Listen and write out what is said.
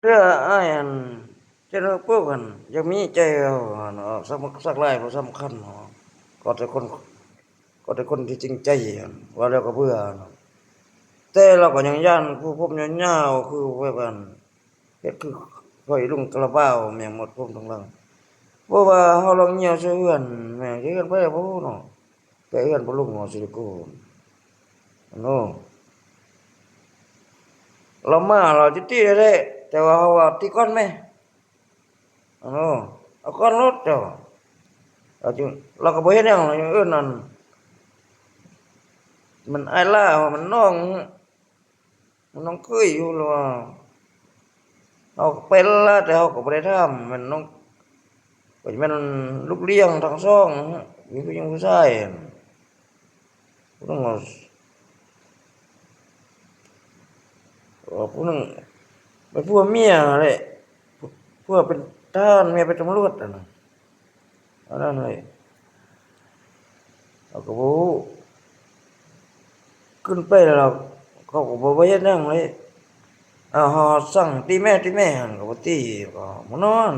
ເທື່ອອ້າຍອັນ ເຈົ້າໜ້າທີ່ຫັ້ນ ຢາກມີໃຈເຮົາຫັ້ນ ເອົາສຳ ສັກຫຼາຍບໍ່ສຳຄັນເນາະ ຂໍແຕ່ຄົນ ຂໍແຕ່ຄົນທີ່ຈິງໃຈຫັ້ນ ເວົ້າແລ້ວກໍເບື່ອເນາະ. ແຕ່ລາວກໍຍັງຢ້ານຜູ້ຜົມຍາວໆ ຄືແບບອັນ ເຮັດຄືຂ້ອຍລຸງຄາລາບາວ ແມ່ງໝົດຜົມທັງຫຼັງ. ບໍ່ວ່າເຮົາລອງຍ່ຽວໃສ່ເຮືອນ ແມ່ງຊິເຮືອນໃຜບໍ່ຮູ້ເນາະ ແຕ່ເຮືອນພໍ່ລຸງເຮົາຊິໄດ້ກູ້. ໂນ ລາວມາລາວຊິຕີແທ້ໆ ແຕ່ວ່າເຮົາວ່າຕີກ່ອນແມ ໂນ ເອົາກ່ອນໂລດເຈົ້າ. ລາວຈຶ່ງ ລາວກໍບໍ່ເຮັດຫຍັງ ລາວຍັງເອີ້ນອັນ ມັນອ້າຍຫຼ້າ ມັນນ້ອງ ມັນນ້ອງເຂີຍຢູ່ ລາວວ່າ ເຮົາໄປລະ ແຕ່ເຮົາກໍບໍ່ໄດ້ຖາມ ແມ່ນນ້ອງ ກໍຈະແມ່ນລູກລ້ຽງທັງສອງ ມີຜູ້ຍິງຜູ້ຊາຍ ຜູ້ໜຶ່ງ ເອີ ຜູ້ໜຶ່ງເປັນຜົວເມຍຫັ້ນແຫຼະ ຜົວເປັນທະຫານ ເມຍເປັນຕຳຫຼວດຫັ້ນນະ ອັນນັ້ນເລີຍ ເຮົາກໍບໍ່ຮູ້ ຂຶ້ນໄປແລ້ວເຂົາກໍບໍ່ ບໍ່ເຮັດຫຍັງເລີຍ. ເຮົາ ເຮົາສັ່ງຕີແມ່ ຕີແມ່ ຫັ້ນກໍບໍ່ຕີ ກໍມານອນ.